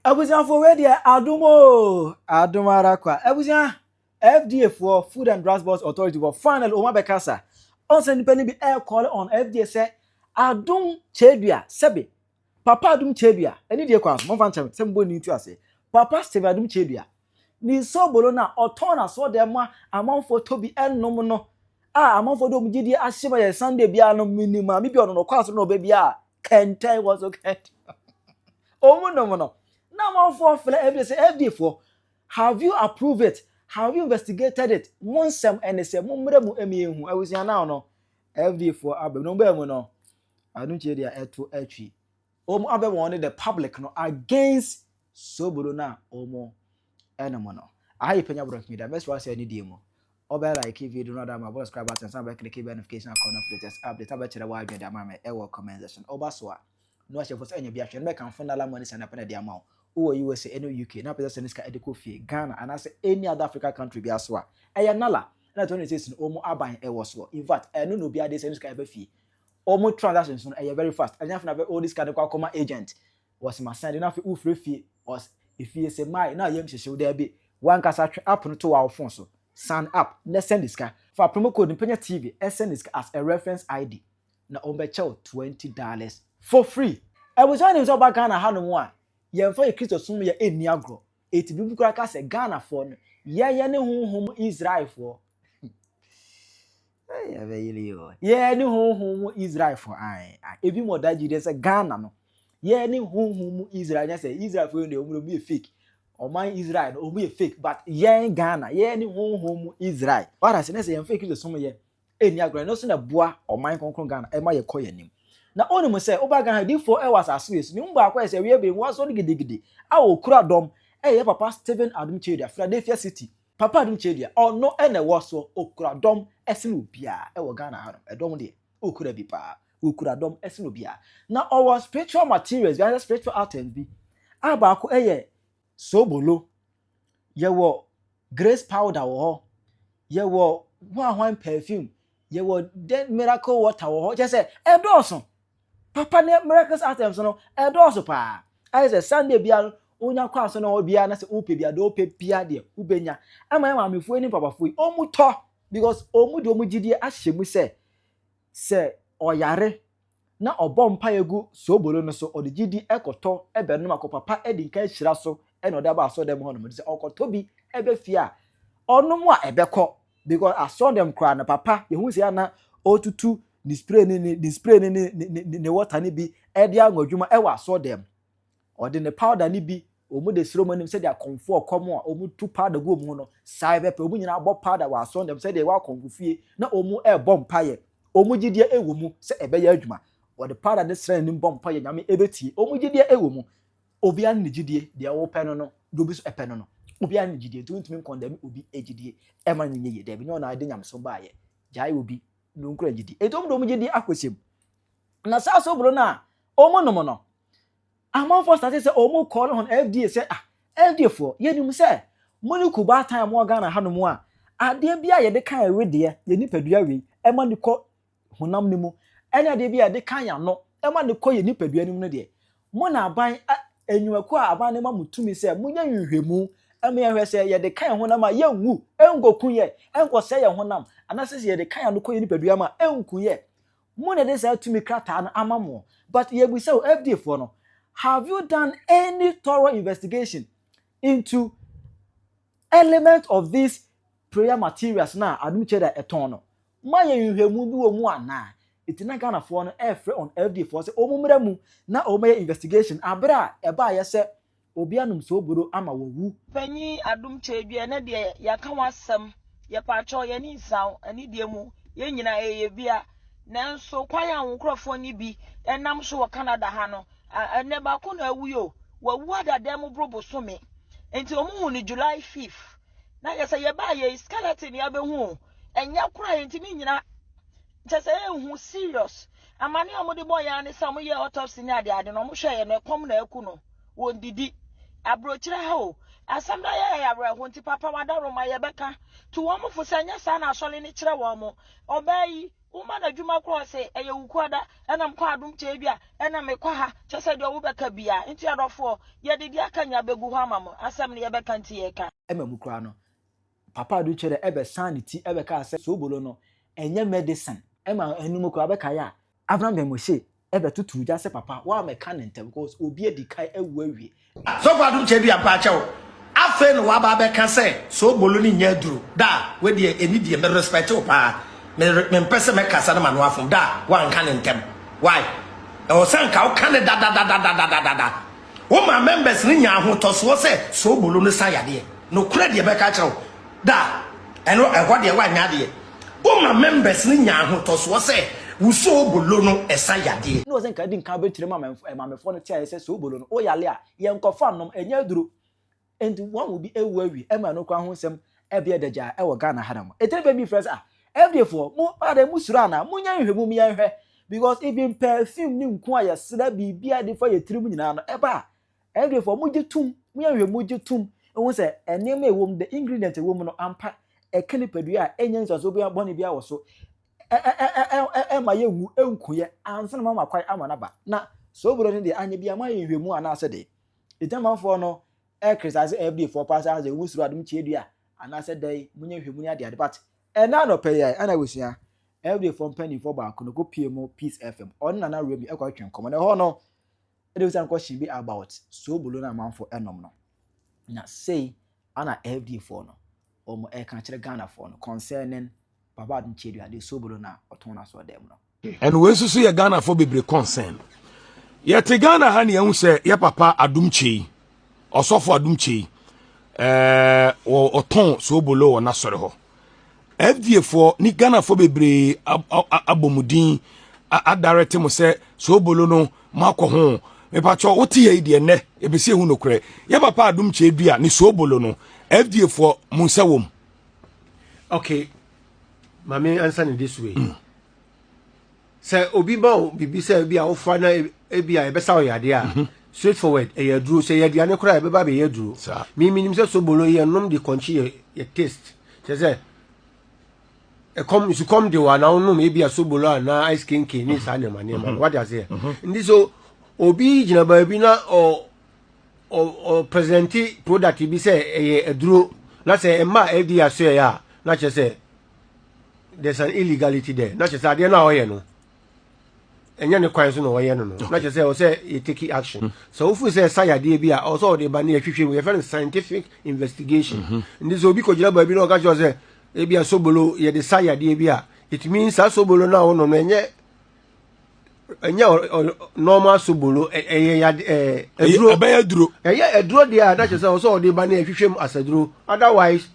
Abusuafoɔ, wei deɛ adom o, adom ara kwa. Abusua, FDA foɔ, Food and Drugs Board Authority wɔ finally wɔn abɛkasa. Ɔn sɛ nipa no bi ɛrecall on FDA sɛ Adom Kyerɛdua, sɛbe Papa Adom Kyerɛdua ɛne deɛ kwan so mɔmfa nkyɛn sɛ mbɔ ne tu ase. Papa Stephen Adom Kyerɛdua ne sobolo no a ɔtɔn n'asɔɔdan mu a amanfoɔ tɔ bi ɛnom no a amanfoɔ de wɔn gyidie ahyɛ ma yɛ Sunday biara no, minim maame bi a ɔno no ɔkɔ asɔre na ɔbɛ bi a kɛntɛn wɔ so, kɛntɛn wɔn nom no na amanfoɔ frɛ FDA sɛ, "FDA foɔ, have you approved it? Have you investigated it? Mo nsɛm ɛne sɛ mo mmerɛ mu ɛmi ehu." Abusua, now no FDA foɔ aba mu na wɔn bɛɛ mu no, Adom Kyerɛdua ɛto atwi wɔn abɛ wɔn ne the public no against sobolo na wɔn ɛnom no. Aha yɛ Panya Borɔ Media. Mɛsirɛ asɛ ne die mu ɔbɛ like video no, adama abɔ subscribe button, san bɛ click bell notification akɔ no for latest update. Abɛkyerɛ wɔ adwene de ama me ɛwɔ comment section. Ɔba so a na wahyɛ fo sɛ ɛnyɛ bi ahwɛ no bɛkamfo Nala Money Send apɛ na de ama wo. Wowɔ USA ɛne UK na apɛ sɛ ne sika ɛde kɔ fie Ghana anaasɛ any other Africa country bi aso a, ɛyɛ Nala na 26 no ɔmo aban ɛwɔ soɔ. In fact, ɛno na obi ade sɛ ne sika ɛbɛ fie. Ɔmo transactions no ɛyɛ very fast. Ɛnyɛ afei na bɛ ɔde sika de kɔ akɔma agent wɔsi ma send na afei wofure fie ɔs efie sɛ maa na yɛm hyehyɛw. Dɛbi, wankasa twe app no to wɔ phone so, sign up na send sika. Fa promo code Mpanya TV ɛsend sika as a reference ID na ɔmo bɛkyɛw $20 for free. Ɛbusua, nim sɛ ɔba Ghana hanom a, yɛmfa yɛ Kristo som yɛ ɛnni agorɔ. Eti bi kura ka sɛ Ghanafoɔ no yɛyɛ ne honhom Israelfoɔ, yɛyɛ ne honhom mu Israelfoɔ. Ae, ebi mu ɔda gyi sɛ Ghana no yɛyɛ ne honhom mu Israel. Nyɛ sɛ Israelfoɔ yi deɛ, ɔmo yɛ fake. Ɔman Israel no, ɔmo yɛ fake, but yɛn Ghana yɛn ne honhom mu Israel. Wara sɛ ne sɛ yɛmfa Kristo som yɛ ɛnni agorɔ. Ɛno nso na boa ɔman kronkron Ghana ɛma yɛkɔ yɛn anim. Na onim sɛ ɔba Ghana difoɔ ɛwɔ asase wei so ne mu baako yɛ sɛ ɛwia bere mu wasɔ gidigidi a okura dɔm ɛyɛ Papa Stephen Adom Kyerɛdua, Philadelphia City. Papa Adom Kyerɛdua, ɔno ɛna ɛwɔ so okura dɔm ɛsen obiara ɛwɔ Ghana ha no. Ɛdɔm deɛ, okura bi paa, okura dɔm ɛsen obiara. Na ɔwɔ spiritual materials bi anaasɛ spiritual items bi a baako ɛyɛ sobolo, yɛwɔ grace powder wɔ hɔ, yɛwɔ hwanhwan perfume, yɛwɔ den miracle water wɔ hɔ. Kyerɛ sɛ ɛdɔɔso papa. Ne miracles items no ɛdɔɔso paa. Ayɛ sɛ Sunday bia no, wonya kɔ aso na hɔ bia na sɛ wopɛ bia deɛ wopɛ bia deɛ wobɛnya ama yɛ. Maamefoɔ ne papafoɔ yi, ɔmu tɔ because ɔmu de ɔmu gyidie ahyɛ mu sɛ ɔyare na ɔbɔ mpa egu soobolo no so, ɔde gyidi ɛkɔtɔ ɛbɛnum akɔ papa ɛde nka ahyira so ɛna ɔde aba asɔdɛm hɔ nom sɛ ɔkɔtɔ bi ɛbɛ fie a ɔnom a ɛbɛkɔ, because asɔdɛm koraa no papa yehu sɛ ana ɔtutu ne spray ne spray ne water ne bi ɛde anwɔ adwuma ɛwɔ asɔdɛm. Ɔde ne powder ne bi wɔn de soro mu anim sɛdeɛ akɔnfo ɔkɔm a wɔn tu powder gu wɔn ho no saa ɛbɛpɛ. Wɔn nyinaa bɔ powder wɔ asɔdɛm sɛdeɛ ɛwɔ akɔnfo fie na wɔn ɛrebɔ mpaeɛ. Wɔn gyidie ɛwɔ mu sɛ ɛbɛyɛ adwuma. Wɔde powder ne srɛ anim bɔ mpaeɛ, Nyame ɛbɛtie. Wɔn gyidie ɛwɔ mu. Obiara ne gyidie deɛ wɔpɛ no, deɛ obi nso ɛpɛ no, obiara ne gyidie. Nti wontumi nkɔndɛm obi gyidie ɛma no nyɛ yie. Dɛbi, nyɛ ɔna ade nyamesom baayɛ gyae obi na onkura gyidie. Eti wɔn de wɔn gyidie akɔhyɛ mu na saa sobolo no a wɔn nom no, amanfoɔ start sɛ wɔn call on FDA sɛ, ah, FDA foɔ, yɛnim sɛ mo ne kubaatan a mo wɔ Ghana hanom a, adeɛ bi a yɛde kan ɛwe deɛ yɛ nipadua wei ɛma ne kɔ honam ne mu, ɛne adeɛ bi a yɛde kan yɛn ano ɛma ne kɔ yɛ nipadua no mu no deɛ, mo na aban enyimako a aban ne ma mo tumi sɛ mo nyɛ nhwehwɛmu ɛma yɛhwɛ sɛ yɛde kan yɛn honam a yɛnwu, ɛnkoku yɛ, ɛnkɔsɛ yɛn honam, anaasɛ sɛ yɛde kan yɛn ano kɔ yɛ nipadua mu a ɛnku yɛ. Mo na yɛde saa tumi krataa no ama mo, but yɛbisa o, FDA foɔ no, have you done any thorough investigation into element of these prayer materials na Adom Kyerɛ ɛtɔn no? Ma yɛ nhwehwɛmu bi wɔ mu anaa? Eti na Ghanafoɔ no ɛɛfrɛ on FDA foɔ sɛ wɔn mmerɛ mu na wɔn yɛ investigation abere a ɛbaayɛ sɛ obi anom sooboro ama wɔwu. Panyin Adom Kyerɛdua, ne deɛ yɛaka ho asɛm, yɛpaakyɛw yɛne nsaw ɛne deɛ mu yɛn nyinaa ɛyɛ bia, nanso kwan a wo nkurɔfoɔ no bi ɛnam so wɔ Canada ha no, ɛnɛ baako na awu yi o. Wawu adada mu boro bosome nti wɔn hu no July 5th na yɛ sɛ yɛbaa yɛ skeleton yɛabɛhu o. Ɛnyɛ koraa, yɛntumi nyina kyɛ sɛ ɛnhu serious amane a wɔde bɔ yɛn ne sɛ wɔyɛ autopsy ne adeade no, wɔhwɛ yɛ no, ɛkɔm na ɛku no. Wɔn didi Aburokyire ha o, asɛm no ayɛ yɛn awerɛho nti papa w'adaworoma yɛbɛka to wɔn fo sɛ ɛnyɛ saa na asɔre no kyerɛ wɔn. Ɔbaa yi, woma no adwuma koraa ɔse ɛyɛ Wukuada ɛna mekɔ Adom Kyɛɛdua ɛna mekɔ ha, kyerɛ sɛ deɛ wobɛka biara. Nti adɔfoɔ, yɛde deɛ aka nyinaa bɛgu hɔ ama mo, asɛm no yɛbɛka nti yɛka. Ɛma mu koraa no, Papa Adu kyerɛ ɛbɛsan ne ti ɛbɛkaa sɛ soobolo no ɛnyɛ medicine. Ɛma ɛno mu koraa bɛkae a, Abraham Ben Moshe bɛtotoo gya sɛ papa woammɛka no ntɛm cause obi adi kan awu awie. Sɔfo Adom Kyɛdua mpaakyɛw afei na waba abɛka sɛ soobolo no nyɛ aduro da a wedeɛ ɛni deɛ me respect wo paa me mempɛ sɛ mɛkasa na mano afom da a woanka no ntɛm why ɛwɔ sɛ nka woka no dadadadadadadada wo ma members no nya ahotɔsoɔ sɛ soobolo no sa yadeɛ nokorɛ deɛ mɛka akyerɛ wo Da, ɛno ɛhɔ deɛ woanyɛ adeɛ. Woma members no nya ahotɔsoɔ sɛ wo soobolo no ɛsa yadeɛ. Na ɔsɛ nka di nka bɛkyerɛ mu ama maamefoɔ no te ayɛ sɛ soobolo no woyale a yɛnkɔfa nnom ɛnyɛ aduro nti wɔn mu bi awu awie ɛma ɛno koraa ho nsɛm ɛbea dagyaa ɛwɔ Ghana ha nom ɛtiri bɛ bi frɛ sɛ ah FDA foɔ mo adɛn mo suro anaa monyɛ nhwɛmu mu yɛnhwɛ because even perfume ne nku a yɛsra biribiara de fa yɛ tirim nyinaa no ɛba a Ɛnde fo, wɔgye tom, moyɛ nhwehwɛmu gye tom hu sɛ nneɛma a ɛwɔ mu, the ingredient a ɛwɔ mu no ampa ɛka nipadua a ɛnyɛ nsuansoɔ biara bɔne biara wɔ so, ɛmma yɛnwu, ɛnku yɛ ansa na moama kwan ama no aba. Na soobolo no deɛ anyɛ biara moayɛ nhwehwɛmu anaasɛ deɛ. Ɛti amanfoɔ no ɛkritise FDA foɔ paa sɛ asɛ wɔn suro adom kyiadua anaasɛ dɛn monyɛ nhwehwɛmu ne adeade but ɛnɛ anɔpa yi a ɛna abusua FDA foɔ mpanimfoɔ baako no kɔpie mu Peace FM ɔne Nana Remy ɛkɔtwe nkɔmmɔ na ɛhɔ no Ɛde bisa no question bi about soobolo no amanfo ɛnom no. Na sei ana FDA foɔ no wɔn ɛka kyerɛ Ghana foɔ no concerning Papa Adom Kyedua de soobolo no a ɔtɔn no asɔɔdan mu no. And wei nso so yɛ Ghana foɔ bebree concern. Yɛte Ghana ha ne yɛhu sɛ yɛ papa Adom Kyei, ɔsɔfo Adom Kyei, ɛɛ ɔtɔn soobolo wɔ n'asɔre hɔ. FDA foɔ ne Ghana foɔ bebree abɔ mu din adarete mo sɛ soobolo no mo akɔ ho. Mepakyɛ wote yɛ yi deɛ nnɛ yɛpɛ ehu nokorɛ. Yɛ papa Adom Kyei dua ne soobolo no FDA foɔ mo nsa wɔ mu. Okay, maame ansa ne this way. Sɛ obi ma wo biribi sɛ ebi a wofa na ebi a ɛbɛsa wo yadeɛ a, mhm. straight forward ɛyɛ aduro. Sɛ yɛ aduane koraa ɛbɛba abɛyɛ aduro. Mi mi nim sɛ sobolo yɛ nom de kɔnkye yɛ yɛ taste. Kyerɛ sɛ ɛkɔm nsukɔm de wɔ anaa wonom ebi a sobolo anaa ice kenken ne saa nneɛma nneɛma no mhm. wate aseɛ. Mhm. Nti so obi gyina baabi na ɔ ɔ ɔ presente product bi sɛ ɛyɛ aduro na sɛ ɛma FDA asoɛ a na kyerɛ sɛ there's an illegality there na kyerɛ sɛ adeɛ no a ɔyɛ no ɛnyɛ ne kwan so na ɔyɛ no no na kyerɛ sɛ ɔsɛ yɛ take action hmm. sɛ wofiri sɛ ɛsa yadeɛ bi a ɔsɛ ɔde ba ne yɛhwehwɛ mu yɛfrɛ no scientific investigation mhm. nti sɛ obi kɔgyina baabi na ɔka kyerɛ sɛ ebi a sobolo yɛde sa yadeɛ bi a it means saa sobolo no a wonom no ɛnyɛ ɛnyɛ normal sobolo ɛyɛ yade ɛɛ aduro ɛbɛyɛ aduro ɛyɛ aduro deɛ a na kyerɛ sɛ ɔsɛ ɔde ba ne ɛhwehwɛ mu asaduro otherwise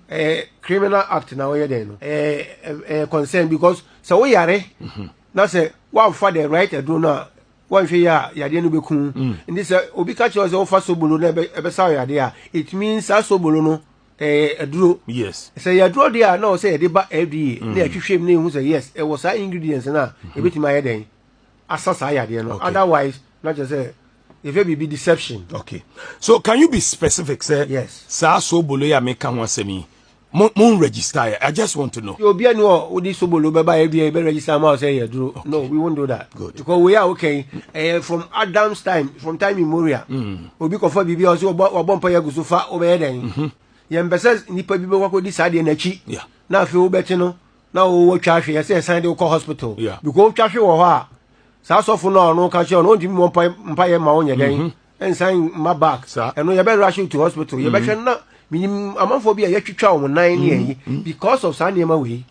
ɛyɛ criminal act na ɔyɛ dɛn no ɛyɛ ɛyɛ concern because sɛ woyare mhm. na sɛ woamfa the right aduro no a wɔnhwɛ yɛ a yadeɛ no bɛku mm. nti sɛ obi ka kyerɛ sɛ wofa sobolo na ɛbɛsa wo yadeɛ a it means saa sobolo no ɛyɛ aduro yes sɛ yɛ aduro deɛ a na ɔsɛ yɛde ba FDA mm. na yɛhwehwɛ mu na yɛhu sɛ yes ɛwɔ saa ingredients no a mm-hmm. ɛbɛtumi ayɛ dɛn asa saa yadeɛ no otherwise na kyerɛ sɛ yɛfɛ biribi deception okay so can you be specific sɛ yes saa sobolo yi a meka ho asɛm yi mo mo register yɛ i just want to know. obi ani hɔ wodi sobolo bɛba yɛ bia yɛbɛ register ama sɛ yɛ duro no we won't do that Good. because wei a wokɛn ɛyɛ from Adam's time from time immemorial mm. obi kɔfa biribi a ɔsɛ wɔbɔ mpa yɛ agu so fa wobɛyɛ dɛn mm-hmm. yɛmpɛ sɛ nipa bi bɛkɔ akɔdi saa deɛ n'akyi na afei wobɛte no na wowɔ twa ahwe yɛ sɛ ɛsan de wokɔ hospital because wotwa hwe wɔ hɔ a saa sɔfo no a ɔno ka kyerɛ ɔno ɔntumi mmɔ mpa yɛ ma wonyɛ dɛn mm-hmm. nsan mma back ɛno yɛbɛ rush you to hospital mm. yɛbɛhwɛ na menim amanfoɔ bi a yɛtwitwa wɔn nan ne ayi mm. because of saa nneɛma wei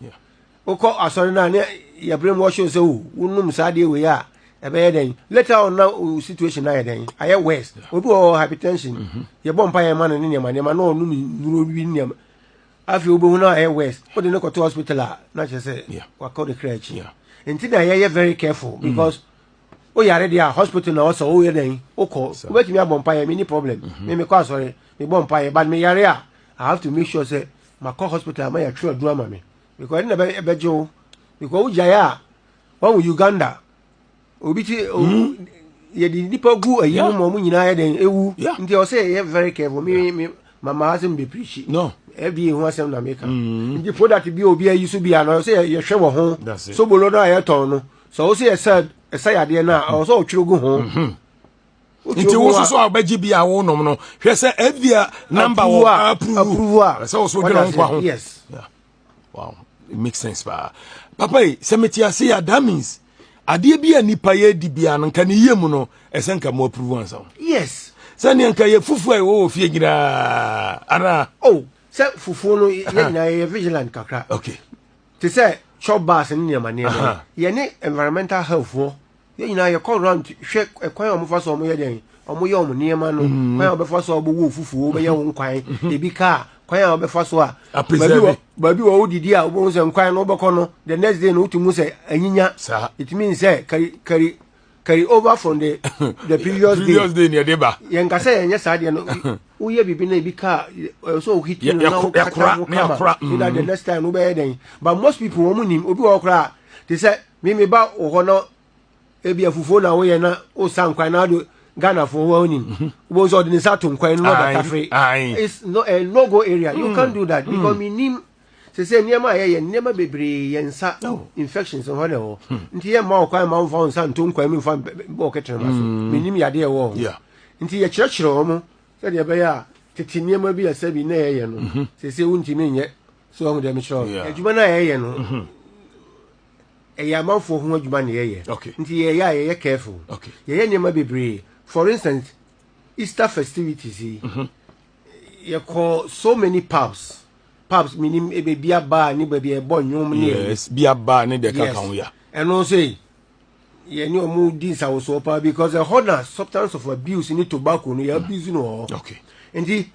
wokɔ asɔre no a ne yɛbrɛ mu wɔhyɛ sɛ o wonom saa adeɛ wei a ɛbɛyɛ dɛn later on na o situation ayɛ dɛn ayɛ worse obi wɔ hypertension mm-hmm. yɛbɔ mpa yɛn ma no ne nneɛma nneɛma na ɔnom nnuro bi nneɛma afei wobɛhu no ayɛ worse wode no kɔto hospital a na kyerɛ sɛ wakɔ ne kra akyi nti na yɛyɛ very careful mm. because wo yare deɛ a hospital na ɔsɛ woyɛ dɛn wokɔ wobɛtumi abɔ mpaeɛ menni problem mhm. me mekɔ asɔre mebɔ mpaeɛ but meyare a I have to make sure sɛ makɔ hospital ama yɛatwerɛ aduro ama me because ɛno na ɛbɛgye wo because wogyaeɛ a wɔn Uganda obi ti hmm? Yɛde nipa gu ayi mu ma ɔmo nyinaa yɛ dɛn ewu. Nti ɔsɛ yɛyɛ very careful. Mi mama asɛm bɛ preach. No. FDA ho asɛm na meka. Nti product bi a obi ayi so bi a no ɔsɛ yɛhwɛ wɔ ho. Sobolo no a yɛtɔn no sɛ ɔsɛ yɛsɛ ɛsɛ yadeɛ no a ɔsɛ ɔtwerɛ gu ho. Nti wo soso a wobɛgye bi a wonom no hwɛ sɛ FDA number wɔ approve a sɛ wo so dwene ho nkwa ho. Yes. Yeah. Wow, it makes sense paa. Papa yi, sɛ mete ase ya, that means adeɛ bi a nipa yɛ di bia no nka ne yie mu no ɛsɛ nka mo approve ansa ho. Yes. Sɛnea nka yɛ fufuo a ɛwɔ wɔ fie nyinaa anaa. Oh, sɛ fufuo no yɛ nyinaa yɛyɛ vigilant kakra. Okay. Te sɛ chop bars ne nneɛma nneɛma. Yɛne environmental health foɔ yɛn nyinaa yɛkɔ round hwɛ ɛkwan a wɔfa so wɔyɛ dɛn wɔyɛ wɔn nneɛma no mm. kwan a wɔbɛfa so a wɔbɛwɔ fufuo wɔbɛyɛ wɔn nkwan mm-hmm. ebi kaa kwan a wɔbɛfa so a baabi wɔ wodidi a wobɛhu sɛ nkwan no wobɛkɔ no the next day no wotumi sɛ anyinya it means sɛ carry carry carry over from the the previous day previous day ni ɛde ba yɛn kasa yɛn nyɛ saa deɛ no woyɛ biribi na ebi kaa ɛsɛ ohiti no na wokata ho kama so that the mm. next time wobɛyɛ dɛn but most people wɔn nim obi wɔ hɔ koraa te sɛ Me me ba wɔ hɔ na ebi afufuo na woyɛ na wosa nkwan na ado Ghana fo wɔn nim mhm. wọ́n sọ ɔde ne nsa to nkwan no na tafere it's no a no go area you mm. can't do that because mm. mi nim sese nneɛma a yɛyɛ nneɛma bebree yɛn nsa infections hɔ na ɛwɔ hmm. nti yɛ mma ɔkwan ma nfa nsa nto nkwan mu nfa bɔ ɔkɛtɛrɛ ma so hmm. mi nim yadeɛ ɛwɔ hɔ nti yɛkyerɛkyerɛ wɔn sɛdeɛ ɛbɛyɛ a tete nneɛma bi a sɛbi na yɛyɛ no mhm. sese wontumi nyɛ so ɔho deɛ mekyerɛ adwuma no a yɛyɛ no mhm. Ɛyɛ amanfoɔ ho adwuma na yɛyɛ. Okay. Nti yɛyɛ a yɛyɛ careful. Okay. Yɛyɛ nneɛma bebree. For instance, Easter festivities yi. Mm -hmm. Yɛkɔ so many pubs. Pubs menim ebe bia bar ne baabi a ɛbɔ nnwom ne. Yes, bia bar ne deɛ kaka ho ya. Ɛno nso yi yɛne ɔmo di nsawosoɔ paa because ɛhɔ na substance of abuse ne tobacco no yɛ abuse no wɔ hɔ. Okay. Nti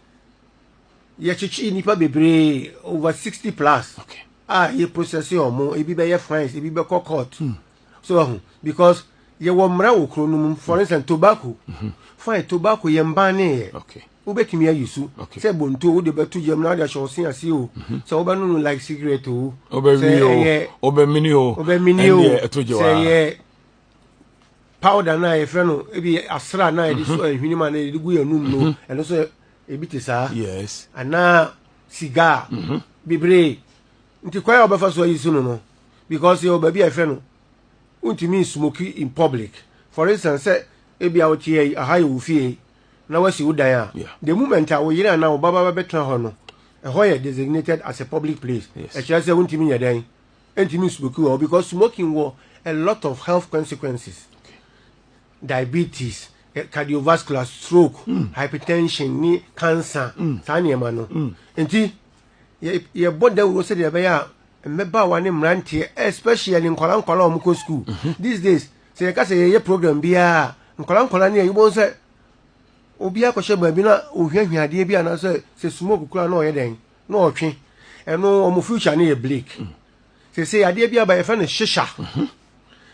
yɛkyekyee nnipa bebree over 60 plus. Okay. a yɛ process wɔn ebi bɛyɛ fines ebi bɛkɔ court hmm. so ɛho because yɛwɔ mmara wɔ kuro no mu for instance tobacco mm-hmm. fine tobacco yɛn ban ne yɛ wobɛtumi ayi so sɛ bonto wode bɛto gyam na wode ahyɛ ɔse ase o mhm. sɛ wobɛno no like cigarette o sɛ ɛyɛ wobɛmini o wobɛmini o sɛ ɛyɛ powder no a yɛfrɛ no ebi asra no a yɛde so mhm. nhwene mu a yɛde gu yɛn anum no mhm. ɛno nso ebi te saa yes anaa cigar mhm. bebree nti kwan a wɔbɛfa so ayi so no no because yɛwɔ baabi a yɛfrɛ no wontumi smoke in public for instance sɛ ebi a wote yɛ aha yɛ wo fie na wasi wo dan a the moment a wo yere anaa wo ba ba bɛtena hɔ no ɛhɔ yɛ designated as a public place ɛkyerɛ sɛ wontumi nyɛ dɛn Ɛntumi nsmoki wɔ hɔ because smoking wɔ a lot of health consequences. Okay. Diabetes, eh, cardiovascular, stroke, mm. hypertension ne cancer, mm. saa nneɛma no. Mm. Nti yɛbɔ dawuro sɛdeɛ ɛbɛyɛ a mmabaawa ne mmeranteɛ especially nkwadaa nkwadaa a wɔkɔ school. Mm -hmm. These days sɛ yɛka sɛ yɛyɛ program biara nkwadaa nkwadaa ne yɛbɔ sɛ obi akɔhyɛ baabi na ohiahia adeɛ bi anaasɛ sɛ smoke kura na ɔyɛ dɛn na ɔtwe ɛno wɔn future no yɛ bleak mm. sese adeɛ bi aba yɛfrɛ no shisha mhm.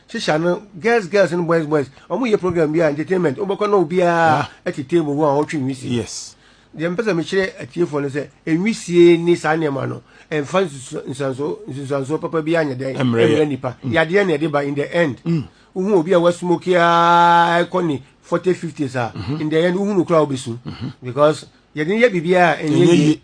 shisha no girls girls and boys boys wɔn yɛ program bi a entertainment wɔbɛkɔ na obiara ɛte table ho a ɔtwe nwisie yes deɛ mpɛ sɛ mekyerɛ atiefoɔ no sɛ nwisie ne saa nneɛma no ɛmfa nsusuansoɔ papa bi anyɛ dɛn mmerɛ nipa mm. yadeɛ na ɛde ba in the end mm. wohu obi a wasmoke a ɛkɔ ne 40 50s a mhm. in the end wohu no koraa wobɛsu mhm. because Yɛde yɛ biribiara a ɛnyɛ yie.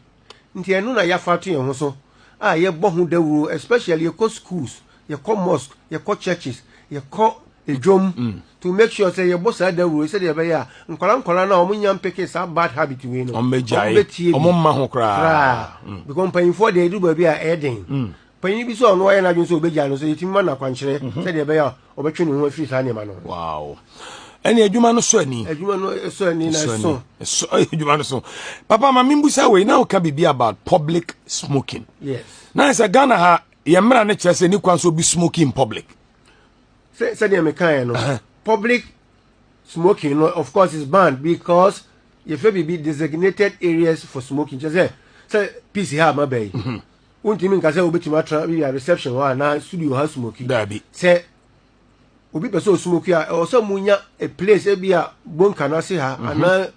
Nti ɛno na yɛafa ato yɛn ho so a yɛbɔ ho dawuro especially yɛkɔ schools, yɛkɔ mosque, yɛkɔ churches, yɛkɔ edwom mm. to make sure sɛ yɛbɔ saa dawuro yi sɛdeɛ ɛbɛyɛ a nkwadaa nkwadaa no a wɔn nya mpeke saa bad habit wei no wɔn bɛgyae wɔn mma ho koraa mm. because mpanyinfoɔ deɛ edu baabi a ɛyɛ den mm. Panyin bi sɛ ɔno ayɛ n'adwene sɛ obegyae no so, yetumi ma no akwankyerɛ mhm. sɛdeɛ ɛbɛyɛ a ɔbɛtwe ne ho afiri saa nneɛma no ho. Wow. Ɛne adwuma no sɔ ani. Adwuma no sɔ ani na ɛso. Ɛso adwuma no so. Papa ma membusa wei na woka biribi about public smoking. Yes. Na sɛ Ghana ha yɛ mmara no kyerɛ sɛ ne kwan so obi smoking in public. Sɛ sɛdeɛ mekaeɛ no public smoking no of course is banned because yɛfrɛ biribi designated areas for smoking kyerɛ sɛ sɛ peace ha ama bɛyi. Mhm. Wontumi nka sɛ wobɛtumi atena bi a reception hɔ anaa studio ha smoki. Daabi. Sɛ obi pɛ sɛ osmoki a, ɛwɔ sɛ munya a place ebi a bonka no ase ha mhm. anaa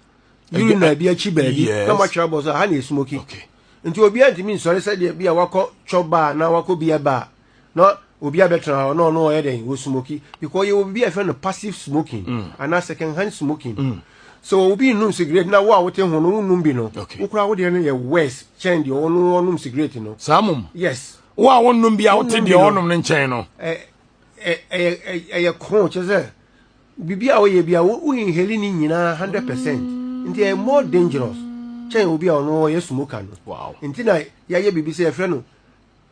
urinal bi akyi baabi na moatwerɛ abɔ so ha na esmoki. Okay. Nti obiara ntumi nsɔre sɛdeɛ bi a wakɔ chop bar anaa wakɔ beer bar na Obi abɛtena hɔ na ɔno ɔyɛ dɛn wɔ smoki because yɛwɔ biribi a yɛfrɛ no passive smoking mm. anaa second hand smoking. So obi nnum cigarette na wo a wote ho no wonnum bi no wo koraa wo deɛ no yɛ worse kyɛn deɛ ɔno ɔnom cigarette no. Saa mom. Yes. Wo a wonnum bi a wote deɛ ɔnom no nkyɛn no. Ɛyɛ ko kyɛ sɛ biribi a woyɛ bi a wo inhale ne nyinaa 100% nti ɛyɛ more dangerous kyɛn obi a ɔno ɔyɛ smoker no. Wow. Nti na yɛayɛ biribi sɛ yɛfrɛ no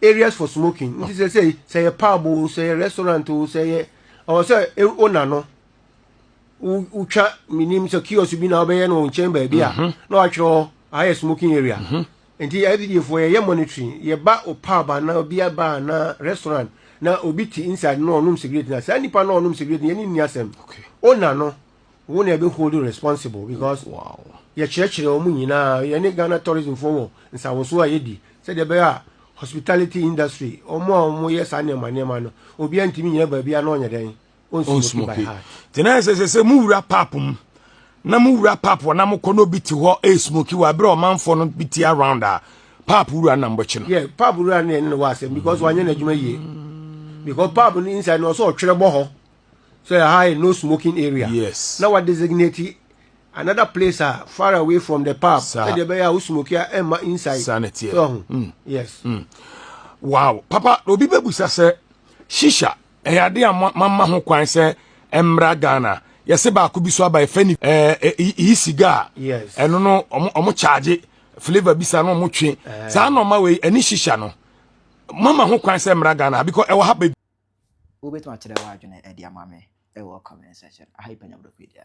areas for smoking nti sɛ sɛ sɛ yɛ pub o sɛ yɛ restaurant o sɛ yɛ ɔwɔ sɛ owner no wotwa menim sɛ kiosk bi na wobɛyɛ no nkyɛn baabi a mhm. na watwerɛ hɔ ayɛ smoking area mhm. nti FDA foɔ yɛyɛ monitoring yɛba o pub anaa obi aba anaa restaurant na obi te inside na ɔnom cigarette na saa nipa na ɔnom cigarette yɛne nni asɛm owner no Wo na yɛbɛ hold responsible because yɛkyerɛkyerɛ wɔn nyinaa yɛne Ghana tourism foɔ wɔ nsawosoɔ a yɛdi sɛdeɛ ɛbɛyɛ a hospitality industry wɔn a wɔyɛ saa nneɛma nneɛma no obiara ntumi nyina baabi a na ɔnyɛ dɛn ɔnsmoke by heart. Nti na ɛsɛ sɛ sɛ mo wura pap mu na mo wura pap wɔ na mo kɔ na obi te hɔ ɛresmoke wɔ abere ɔmanfoɔ no bi te around a pap wura na mbɔkye no. Yeah, pap wura no yɛ ne no wɔ asɛm because wanyɛ n'adwuma yie because pap no inside no ɔsɛ ɔtwerɛ bɔ hɔ. So ɛha yɛ no smoking area. Yes. Na wa designate another place a far away from the pub. Sɛdeɛ ɛbɛyɛ a wo smoke a ɛmma inside. Saa na ɛteɛ. So ho. Yes. Wow. Papa, obi bɛbusa sɛ shisha ɛyɛ ade a mama ho kwan sɛ ɛmmra Ghana. Yɛse baako bi so aba ɛfɛ ni ɛɛ e cigar. Yes. Ɛno no ɔmo ɔmo charge flavor bi sa na ɔmo twe. Saa nɔɔma wei ɛne shisha no. Mama ho kwan sɛ mmra Ghana because ɛwɔ ha baabi. Wobɛtumi akyerɛ w'adwene de ama me wɔ comment section. Aha yi pɛ nyamdɔfo yi deɛ.